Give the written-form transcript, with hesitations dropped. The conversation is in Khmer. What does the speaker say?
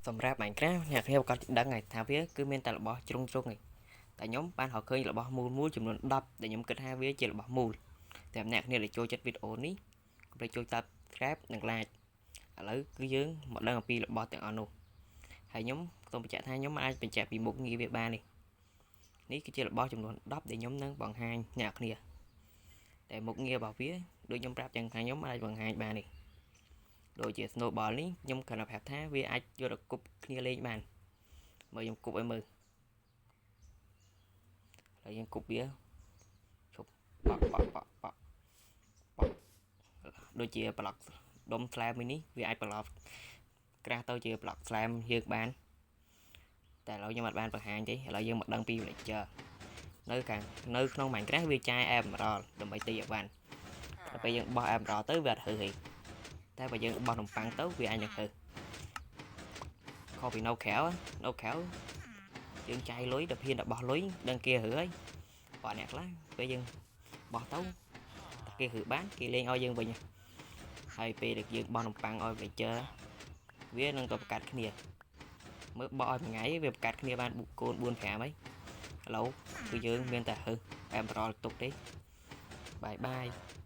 សម្រាប់ Minecraft អ្នកគ្នាប្រកាសដឹងហើយថាវាគឺមានតែរបស់ជ្រុងជ្រុងឯងតែខ្ញុំបានរកឃើញរបស់មូលមូលចំនួន10ដែលខ្ញុំគិតថាវាជារបស់មូលតែអ្នកគ្នាដែលចូលចិត្តវីដេអូនេះកុំភ្លេចជួយ Subscribe និង Like។ ឥឡូវគឺយើងមកដឹងអំពីរបស់ទាំងអស់នោះហើយខ្ញុំសូមបញ្ជាក់ថាខ្ញុំអាចបញ្ជាក់ពីមុខងារវាបាននេះនេះគឺជារបស់ចំនួន10ដែលខ្ញុំនឹងបង្ហាញអ្នកគ្នាតែមុខងាររបស់វាដូចខ្ញុំប្រាប់ចឹងថាខ្ញុំអាចបង្ហាញបាននេះដូចជា snowball នេះខ្ញុំគ្រាន់តែប្រាប់ថាវាអាចយកទៅគប់គ្នាលេងបានមើលខ្ញុំគប់ឲ្យមើលហើយយើងគប់វាជប់បាក់បាក់បាក់បាក់បាក់ដូចជាប្លុកដុំ slime មួយនេះវាអាចប្រឡប់ក្រាស់ទៅជាប្លុក slime យើងបានតែឥឡូវខ្ញុំអត់បានបង្ហាញទេឥឡូវយើងមកដឹងពី villager នៅខាងនៅក្នុង Minecraft វាចាយ emerald ដើម្បីទិញឲ្យបានដល់ពេលយើងបោះ emerald ទៅវាអត់ហឺទេតែបើយើងបោះនំប៉័ងទៅវាអាចនឹងហឺខុសពីនៅក្រៅនៅក្រៅយើងចាយលុយដល់ហ៊ានតែបោះលុយដឹងគេហឺហើយបើអ្នកខ្លះពេលយើងបោះទៅតែគេហឺបានគេលេងឲ្យយើងវិញហើយពេលដែលយើងបោះនំប៉័ងឲ្យ villager វានឹងទៅបង្កាត់គ្នាមើលបោះឲ្យមួយថ្ងៃវាបង្កាត់គ្នាបានកូន4 5ហើយឥឡូវគឺយើងមានតែហឺ emerald ទុកទេbye bye។